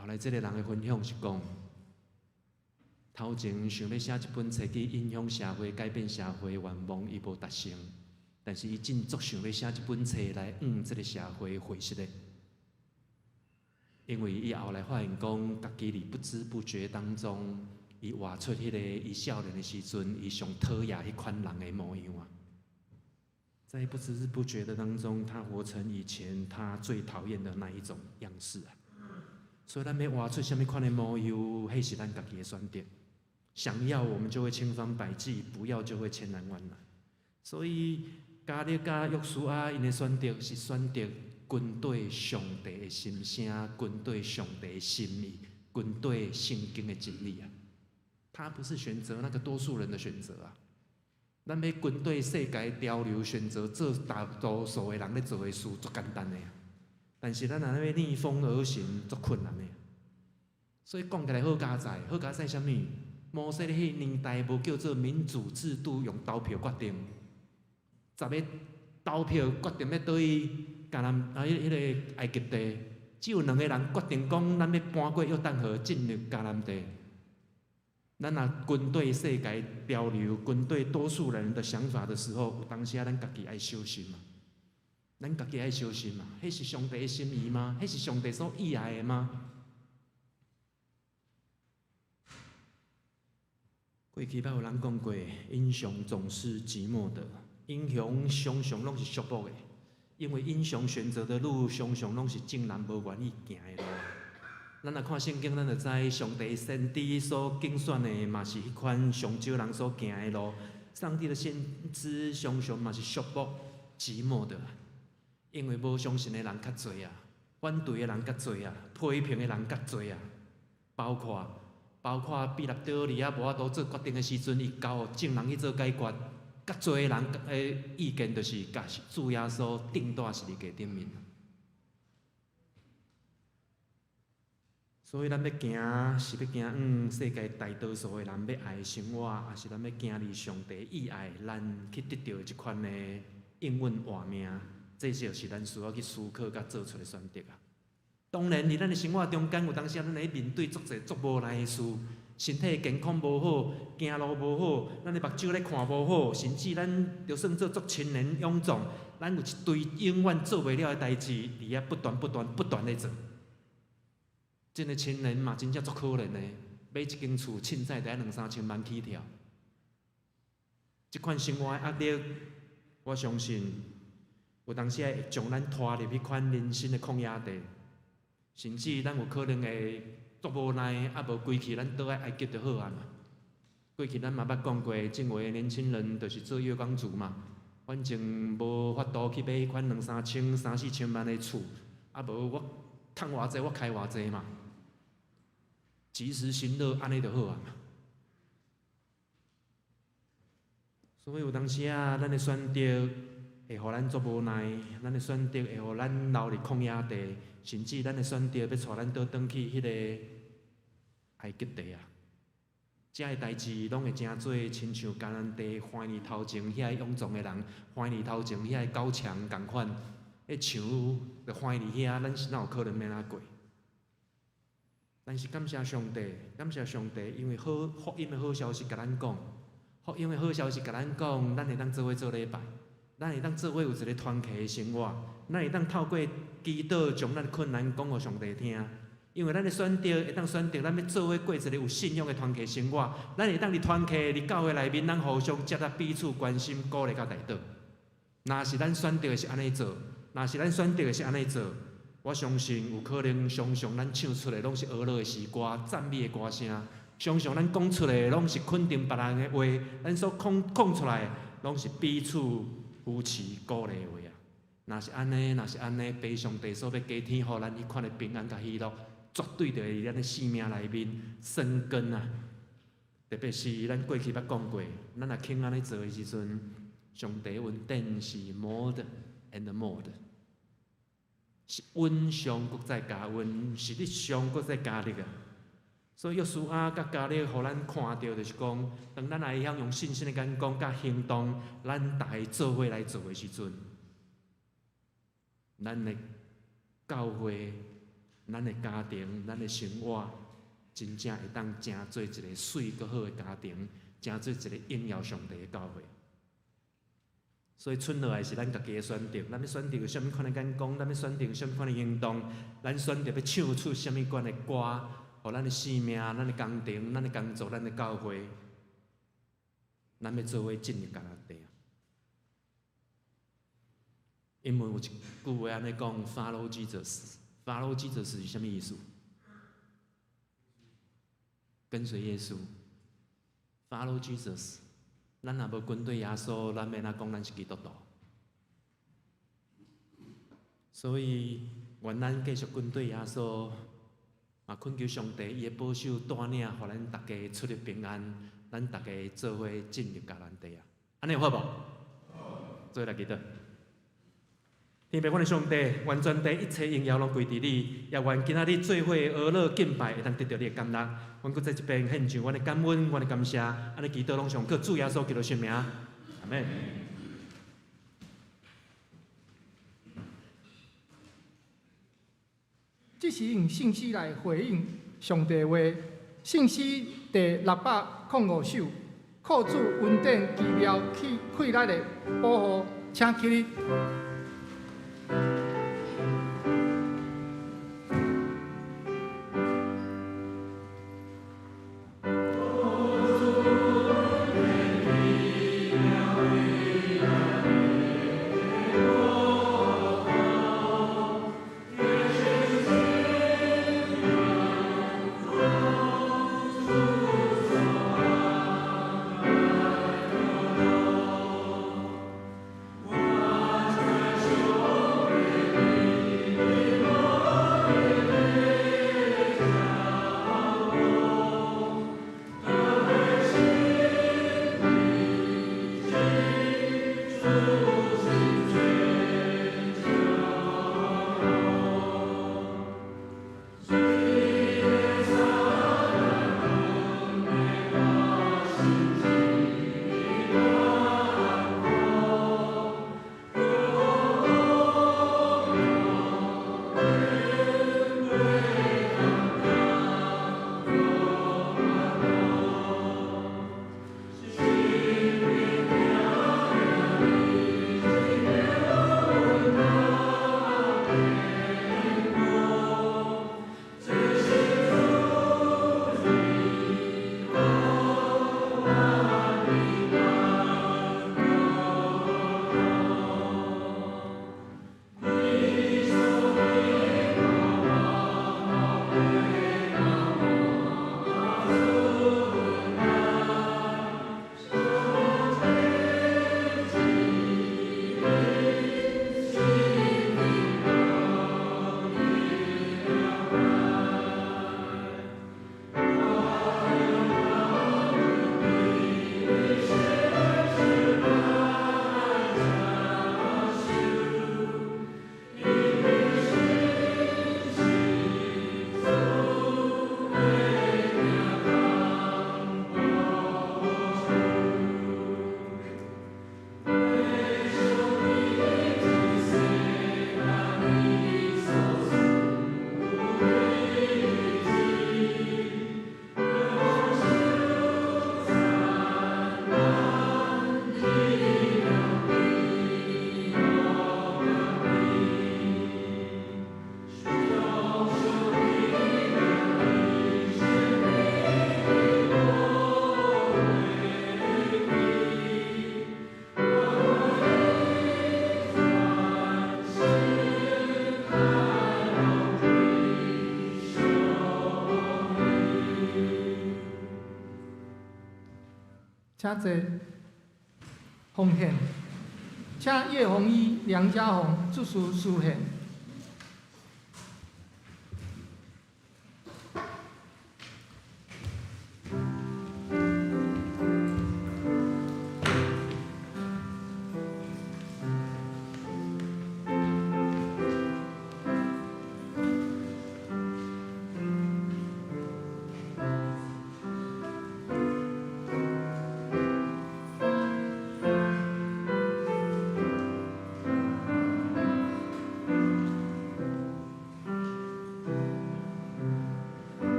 [SPEAKER 2] 後來這个人的分享是講，頭前想欲寫一本冊去影響社會、改變社會的願望，伊無達成，但是伊真足想欲寫一本冊來向這个社會回實的。因為伊後來發現講，家己佇不知不覺當中，伊活出彼个伊少年的時陣，伊上討厭彼款人的模樣啊。在不知不覺的當中，他活成以前他最討厭的那一種樣式啊。所以咱欲活出啥物款的模樣，彼是咱家己的選擇。想要我們就會千方百計，不要就會千難萬難。所以迦勒佮約書亞𪜶的選擇是選擇跟對上帝的心聲，跟對上帝的心意，跟對聖經的真理啊。他不是選擇那個多數人的選擇啊。咱欲跟對世界潮流選擇做大多數的人咧做的事，足簡單的啊。但是咱若欲逆風而行，足困難的。所以講起來好佳哉，好佳哉啥物？摩西彼個年代無叫做民主制度，用投票決定。10个投票決定欲倒去迦南啊，彼个埃及地，只有兩个人決定講，咱欲搬過約旦河進入迦南地。咱若跟對世界潮流，跟對多數人的想法的時候，有當時啊，咱家己愛小心嘛。咱家己愛小心嘛。彼是上帝的心意嗎？彼是上帝所意愛的嗎？過去捌有人講過，英雄總是寂寞的，英雄常常攏是寂寞的，因為英雄選擇的路，常常攏是眾人無願意行的路。咱若看聖經，咱就知上帝先知所揀選的，嘛是彼款上少人所行的路。上帝的先知常常嘛是寂寞、寂寞的，因為無相信的人較濟啊，反對的人較濟啊，批評的人較濟啊，包括彼拉多佇遐無法度做決定的時陣，伊交予眾人去做解決，較濟人的意見就是共主耶穌釘佇十字架頂面。所以咱欲行是欲行往世界大多數的人欲愛的生活，抑是咱欲行佇上帝意愛咱去得著的這款的應允活命？這就是咱需要去思考佮做出的選擇啊！當然，佇咱的生活中間，有當時咱會面對足濟足無奈的事，身體健康無好，行路無好，咱的目睭咧看無好，甚至咱就算做足青年勇壯，咱有一堆永遠做袂了的代誌，佇遐不斷、不斷、不斷咧做。這个青年嘛，真正足可憐的，買一間厝，凊彩就愛兩三千萬起跳。這款生活的壓力，我相信有當時會將咱拖入彼款人生的曠野地，甚至咱有可能會足無奈，啊無規氣，咱倒來埃及就好啊嘛。過去咱嘛捌講過，這位年輕人就是做月光族嘛，反正無法度去買彼款兩三千、三四千萬的厝，啊無我趁偌濟，我開偌濟嘛。及時行樂，按呢就好啊嘛。所以有當時啊，咱的選擇會予咱足無奈，咱的選擇會予咱留佇曠野地，甚至咱的選擇欲帶咱倒轉去彼个埃及地啊。這个代誌攏會成做親像迦南地橫佇頭前遐勇壯的人，橫佇頭前遐個高牆仝款，彼牆就橫佇遐，咱是哪有可能免怎過？但是感謝上帝，感謝上帝，因為好福音的好消息共咱講，福音的好消息共咱講，咱會當做伙做禮拜，咱會當做伙有一个團契的生活，咱會當透過祈禱將咱的困難講予上帝聽。因為咱的選擇會當選擇，咱欲做伙過一个有信仰的團契生活，咱會當佇團契佇教會內面，咱互相接納彼此關心、鼓勵佮代禱。若是咱選擇的是按呢做，若是咱選擇的是按呢做，我相信有可能常常咱唱出來攏是呵咾的詩歌、讚美的歌聲，常常咱講出來攏是肯定別人的話，咱所講講出來攏是彼此扶持鼓勵的話啊。若是按呢，若是按呢，父上帝所欲加添予咱彼款的平安佮喜樂，絕對就會佇咱的生命內面生根啊！特別是咱過去捌講過，咱若肯按呢做的時陣，上帝恩典是 more and more 的，是恩上閣再加恩，是力上閣再加力啊！所以約書亞佮迦勒予咱看著，就是講，當咱會曉用信心的眼光佮行動，咱逐个做伙來做的時陣，咱的教會、咱的家庭、咱的生活，真正會當成做一个媠閣好的家庭，成做一个榮耀上帝的教會。所以，剩落來是咱家己的選擇，咱欲選擇啥物款的眼光，咱欲選擇啥物款的行動，咱選擇欲唱出啥物款的歌，予咱的生命、咱的工程、咱的工作、咱的教會，咱欲做伙進入迦南地。英文有一句話按呢講：Follow Jesus。Follow Jesus 是啥物意思？跟隨耶穌。Follow Jesus。咱若無跟隨耶穌，咱欲按怎講咱是基督徒？所以，願咱繼續跟隨耶穌，嘛懇求上帝伊的保守帶領，予咱逐家出入平安，咱逐家做伙進入迦南地啊！按呢有好無？做伙來祈禱。天父，阮的上帝，願全地一切榮耀攏歸佇你，也願今仔日做伙呵咾敬拜，會當得著你的甘樂。阮閣再一遍獻上阮的感恩，阮的感謝，按呢祈禱攏上靠主耶穌基督聖名，阿們。
[SPEAKER 1] 這是用聖詩來回應上帝話。聖詩第605首，靠主恩典奇妙氣力的保護，請起立。請坐。奉獻，請葉紅衣、梁家宏執事司獻。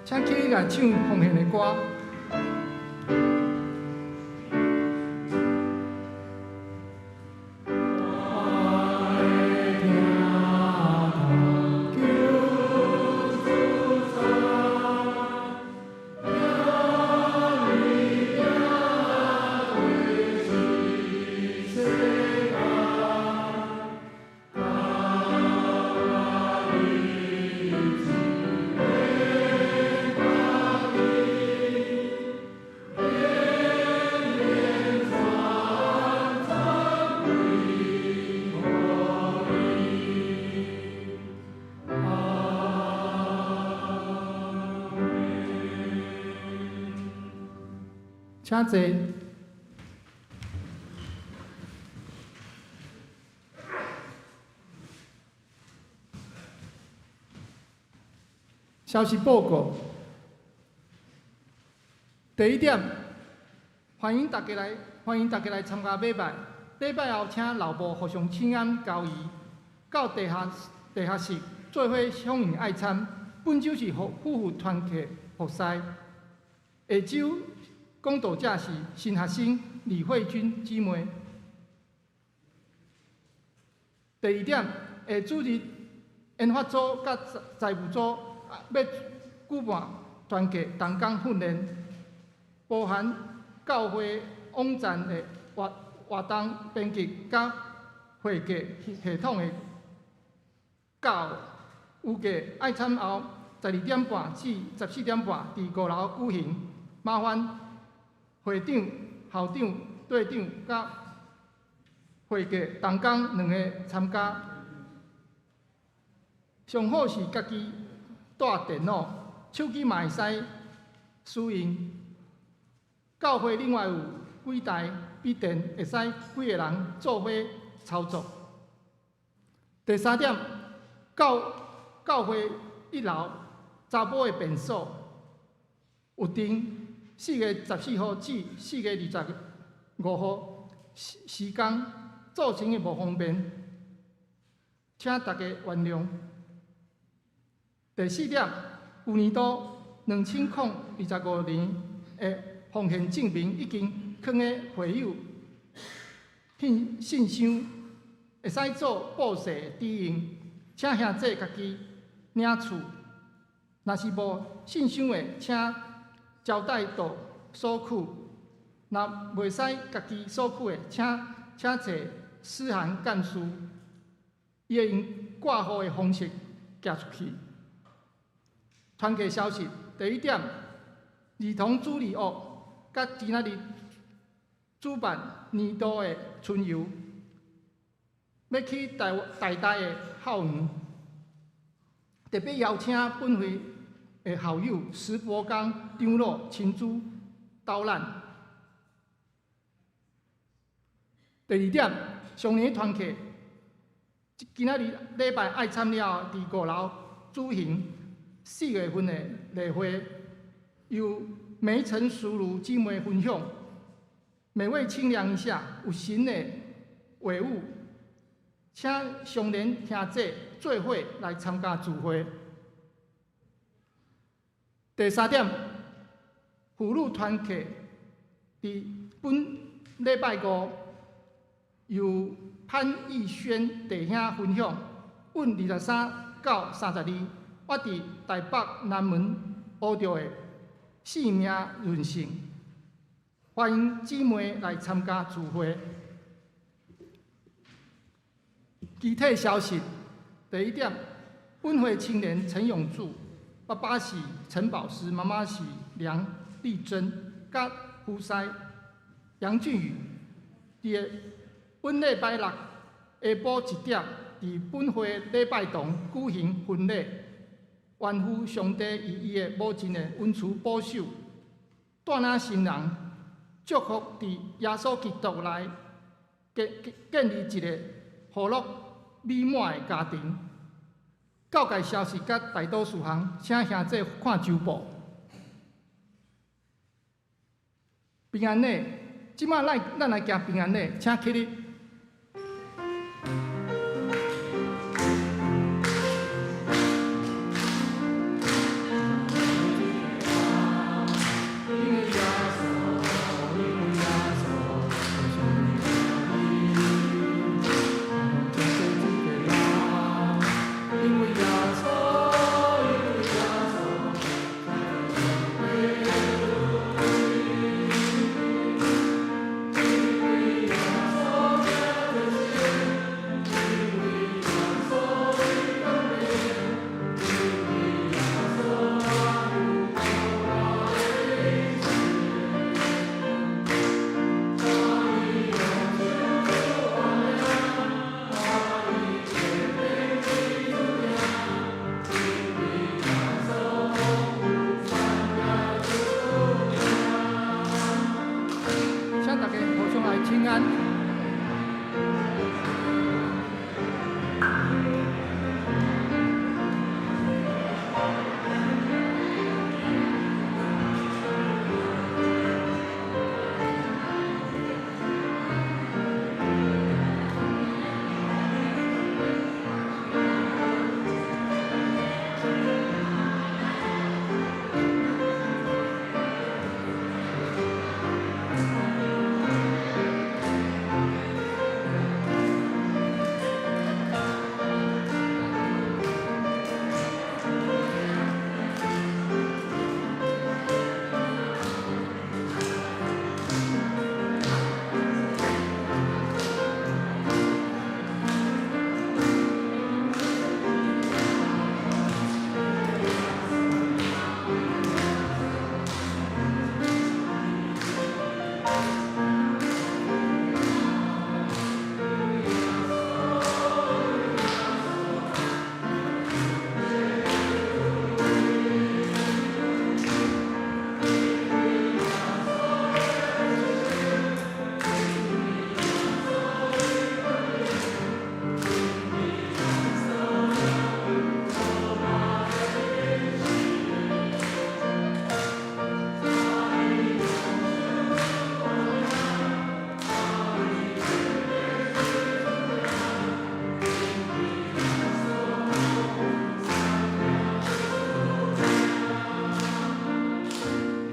[SPEAKER 1] 請起來唱奉獻的歌。請坐。消息報告。第一點，歡迎大家來，歡迎大家來參加禮拜。禮拜後，請老母互相請安交誼，到地下地下室做伙享用愛餐。本週是夫婦團契服侍。下週講道者是新學生李慧君姊妹。第二點，下主日研發組佮財務組欲舉辦團契同工訓練，包含教會網站的活活動編輯佮會計系統的教。預計愛餐後12點半至14點半佇五樓舉行，麻煩會長、校長、隊長佮會計同工兩個參加。上好是家己帶電腦、手機嘛會使使用。教會另外有幾台筆電，會使幾個人做伙操作。第三點，教教會一樓查某的便所有定4月14號至4月25號時時間造成的無方便，請大家原諒。第四點，舊年度2025年的奉獻證明已經囥佇會友信信箱，會使做報稅抵用，請兄弟家己領取。若是無信箱的，請交代到索取；若袂使家己索取的，請請找思涵幹事，伊會用掛號的方式寄出去。團契消息，第一點，兒童主日學佮今仔日主辦年度的春遊，欲去台台大的校園，特別邀請本會的校友石博剛長老親自導覽。第二點，上年團契今仔日禮拜愛懺了後，佇五樓舉行四月份的例會，由梅陳淑如姊妹分享。每位清涼一下，有神的話語，請相連兄弟做伙來參加聚會。第三點，婦女團契佇本禮拜五由潘義軒弟兄分享，阮23到32，我佇台北南門學著的性命潤性，歡迎姊妹來參加聚會。具體消息，第一點，本會青年陳永柱，爸爸是陳寶師，媽媽是梁麗珍，佮夫婿楊俊宇，佇本禮拜六下晡一點，佇本會禮拜堂舉行婚禮，願父上帝以伊的無盡的恩慈保守，帶領新人祝福佇耶穌基督內建立一个和樂美滿的家庭。教界消息佮代禱事項，請兄弟看週報。平安禮，這擺咱來行平安禮，請起立。請大家互相來請安。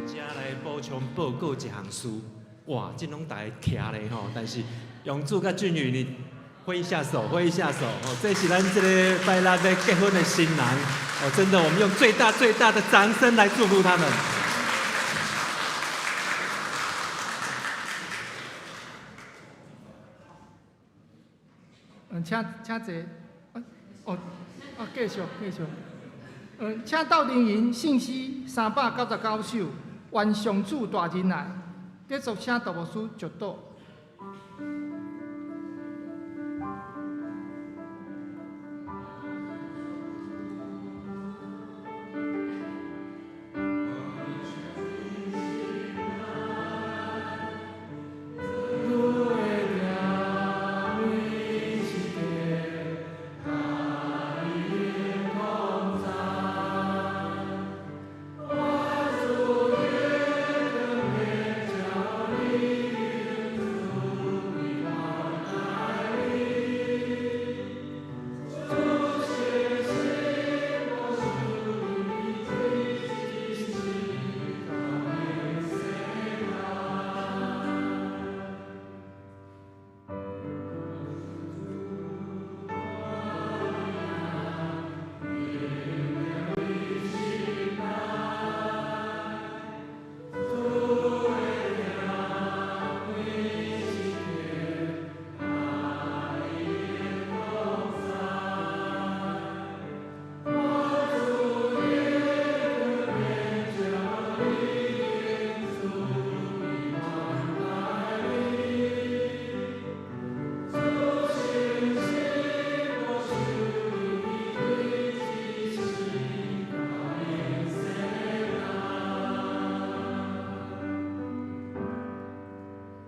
[SPEAKER 2] 遮來補充報告一項事，哇，這攏大家徛咧吼，但是永柱佮俊宇，你揮一下手，揮一下手，哦，這是咱這个拜六要結婚的新人，哦，真的，我們用最大最大的掌聲來祝福他們。
[SPEAKER 1] 請坐。哦，哦，繼續繼續。請鬥陣營信詩399首，願上主大仁愛。繼續請杜牧師祝禱。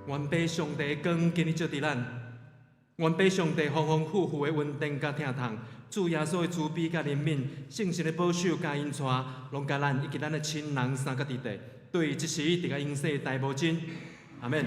[SPEAKER 2] 願父上帝的光今日照佇咱，願父上帝豐豐富富的恩典佮疼痛，主耶穌的慈悲佮憐憫，聖神的保守佮引帶，攏佮咱以及咱的親人三甲弟弟，對這時直到永世大無盡。阿們。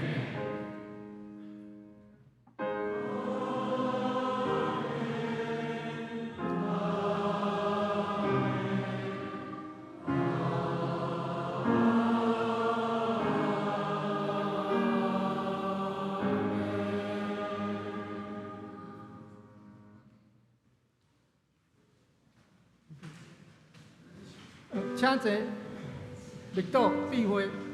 [SPEAKER 1] 請坐，默禱閉會。